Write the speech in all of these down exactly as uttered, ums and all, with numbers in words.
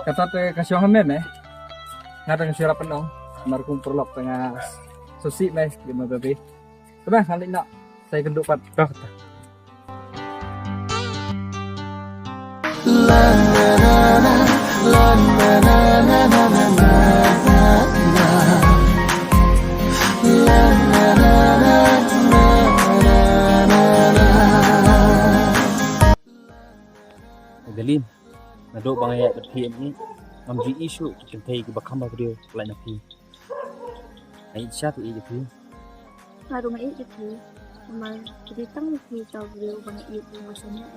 Kata te ka shong ha me me. Nga dang shu ïarap noh. Namar kum paralok te nga sngewsih me ïa ma baby. Te ba ngan leit noh. Sa ïakynduh pat. Bah kata. Adeline, naduh ba nga ïaid bad phi mynne, ngam ju ïohi shuh ki kynthei kiba kham ba briew lait na phi. Nga ïeit shai ïeit ïa phi. Nga ruh nga ïeit ïa phi. Namar ki dei tang ïa phi uta u briew uba nga ïeit, uba nga shaniah.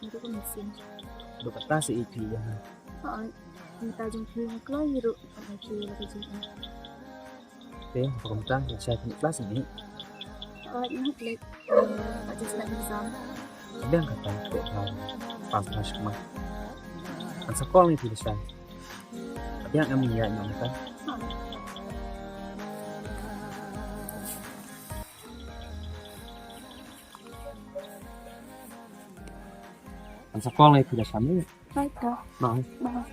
Nga ruh ka mynsiem. Naduh katta sa ïeit phi ïa nga. Hooid, mynta jong phi nga kloi hi ruh, nga ïeit ïa la ka jingim. Te ba kumta, lashai phi klas ne? Hooid, nga hap leit. Nga just leit exam. Biang kata, te ha pass pass kumne. Ngan sa call ïa phi lashai. Biang em ïa nga mynta. Ngan sa call ïa phi lashai. Bye, Doc. Bye. Bye.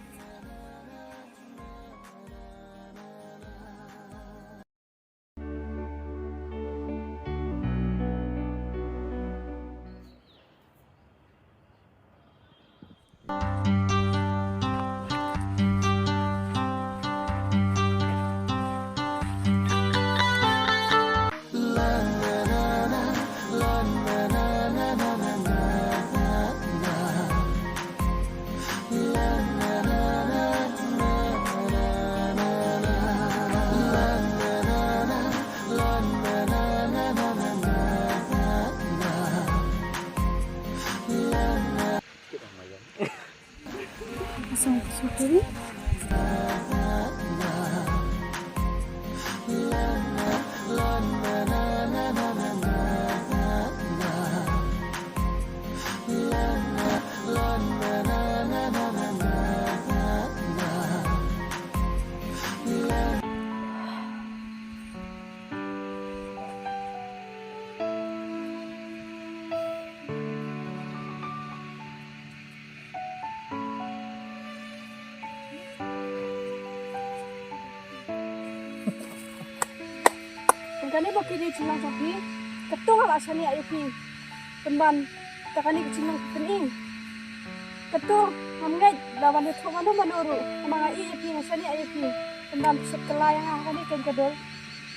Kane ba kine jinglang jong phi, katto nga la shaniah ïa phi. Pynban, ta kane ka jinglang ka pyni. Katto ngam ngeit la ban ïathuh mano mano ruh, namar nga ïeit ïa phi, nga shaniah ïa phi. Pynban phi shet kylla ïa nga ha kane ka dur.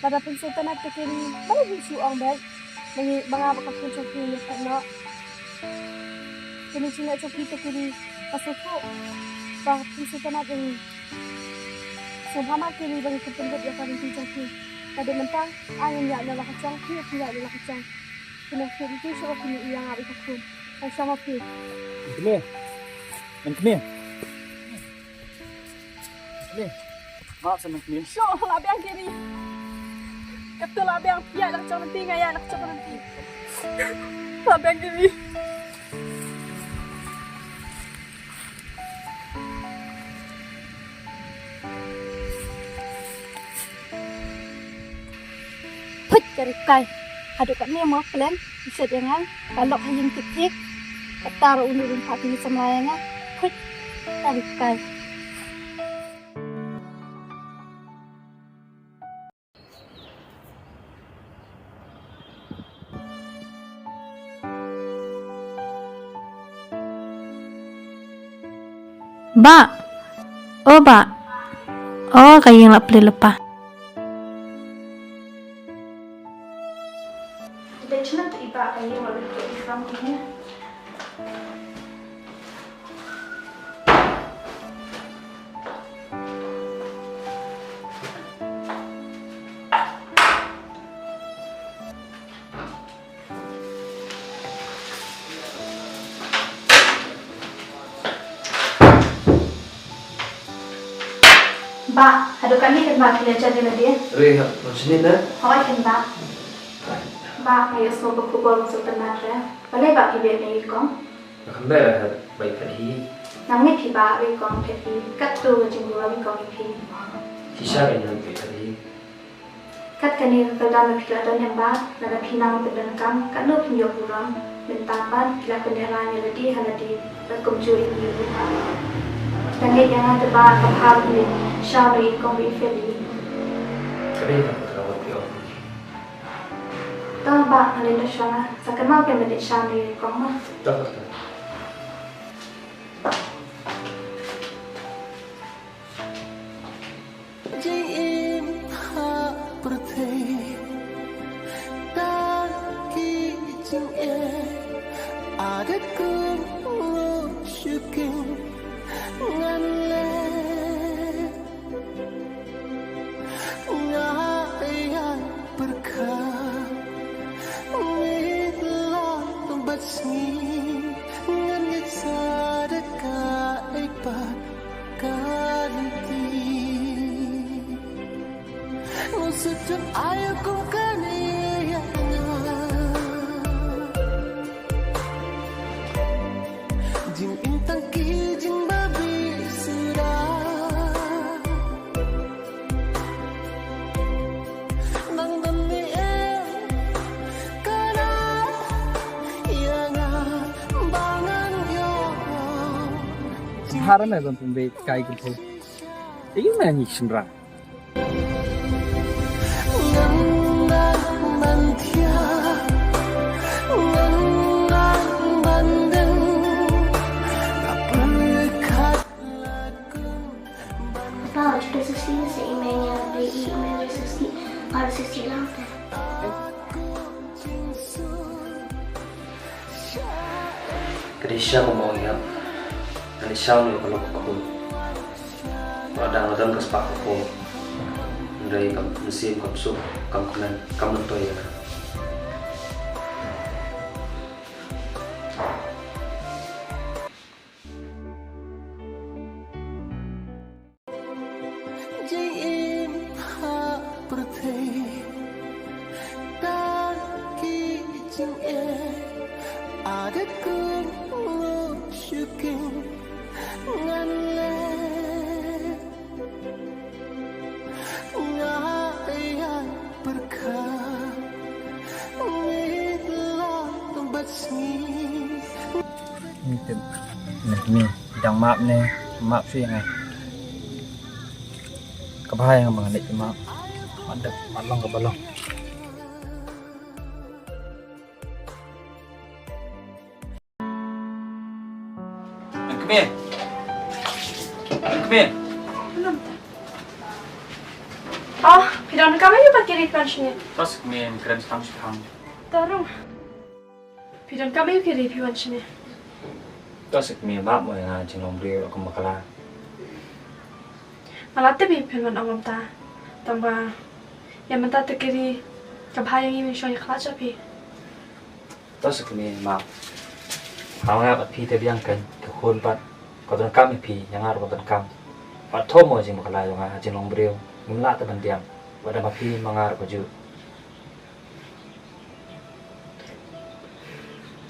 Lada pynsngewtynnat te kine, ba la phin shu ong beit. Ba ngi, ba nga bad ka khun jong phi ngi phet noh. Kine ki jingeh jong phi te kine, nga sngewthuh ba phin sngewtynnat ïa ngi. Sngewbha ma kine ba ngi pynbeit ïa ka rynti jong phi. Ka dei mynta, ai ngin ïaid na la ka jong, phi phin ïaid na la ka jong. Kine phi, phi shu ba phin ïa nga bad ka khun. Ai sha ma phi. Kine. Kine. Ni, ma sa nang ni. Sho, la biang kiri. Katu la biang pia la chong nanti ngaya la chong nanti. La biang kiri. Phuit ka ri kai. Haduh katne mo plan, i shet ïa nga, ka lok ha ïing tik tik. Kata ruh uni rim pha kini samla ïa nga. Phuit ka ri kai. Bah. O bah. O ka ïing la pli lepa. Bah, haduh katne kynmaw phi la jan ïa lade? Re, ha, ma sini na? Hooid kynmaw. Bah, nga ïohsngew ba khubor sngewtynnat re. Balei bah phi beh na i kong? Nga kynmaw re, ha, ba i phet hi. Ngam ngeit phi bah, i kong phet hi. Katto ka jingburom i kong ïa phi. Shisha ka ïa phi phet hi. Kat kane ka kyndon ba phi la don em bah, lada phi nang pyndonkam, katno phin ïoh burom, mynta pat phi la pyndonkam ïa lade ha lade, bad kumjuh ïa ngi ruh. Ka ngeit ïa nga te ba ka bha ban leit sha ba i kong ba i Feli. Ka dei tang ka daw ban phi ong. To ba nga leit noh shuwa nga. Sa kynmaw phi ban leit sha ba i kong ma. To, to, to. Jingim ha pyrthei, ta ki jingeh, adat kum shuking ngan leh. Nga ïa pyrkhat, ngi la bat sngi, ngan ngeit sa da kaei pat ka lynti. Nusut jong aïu kum kane ïa nga. Jingim tang ki jingbabe suda. Nang don ne em ka na ïa nga ba ngan ïoh. Haram eh ban pynbeit kai ki phu. Ïa me ngi shynrang. Papa, ïa ka sushi sa i mei ïa ka i mei ïa ka sushi. Ka sushi lang te. Ka dei sha ka mawïap. Ka dei sha ka lok ka khun. Ba dang la don ka spah ka khun. Hynrei ka mynsiem kam suk, kam kmen, kam myntoi ïa nga. Jingim ha pyrthei, ta ki jingeh, adat kum shuking ngan leh. Nga ïa pyrkhat, ngi la bat sngi. Ni tip, ni, ni, dang map ne, map shuh ïa nga. Ka bha ïa nga ba nga leit map. Map dep, map long kaba long. Nang kmie. Nang kmie. Oh, phi donkam aïu ba kiri phi wan shane? To sa kmie, kren stam shi phang. To rung. Phi donkam aïu kiri phi wan shane? To sa kmie, map mo ïa nga jinglong briew kum bakla. Nga la tip ïa phi ban ong kumta. Tang ba ïa mynta te kiri ka bha ïa ngi ban shong ïa khlad sha phi. To sa kmie map. Nga ngap ba phi te biang kein, ka khun pat ka donkam ïa phi, ïa nga ruh ka donkam. Bad to mo jingbakla jong nga, jinglong briew, ngim lah te ban biang. Wat da ma phi ma nga ruh kajuh.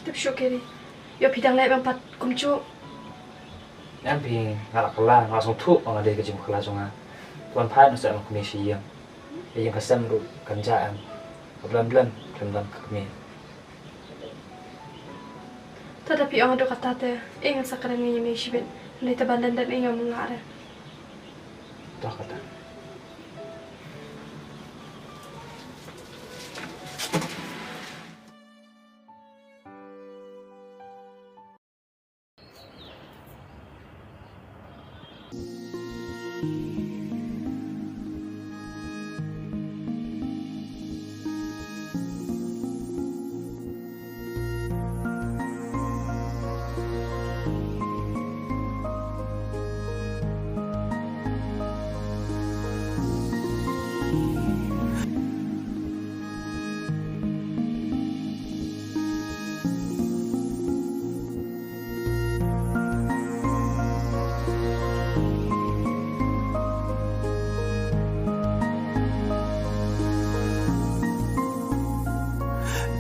Tip shuh kiri. Ïoh phi dang leh bym pat kumjuh. Ngan phi nga la kylla, nga la sngewthuh ba nga dei ka jingbakla jong nga. Wan phai noh seh ma kmie sha ïing. Ïa ïing ka sem ruh kan jah em. Ka blem blem, blem blem ka kmie. To da phi ong haduh katta te, ïa ngan sa kren ngi ïa me shibit. Hynrei te ban dang dang ïa nga mut nga re. To kata.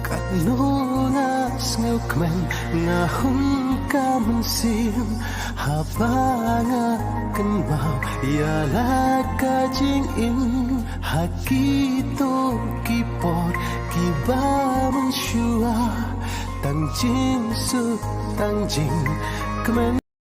Katno nga sngewkmen, nga hum ka mynsiem haba nga kynmaw ïa la ka jingim ha kito ki por kiba mynshuwa. Tang jingsuk, tang jingkmen.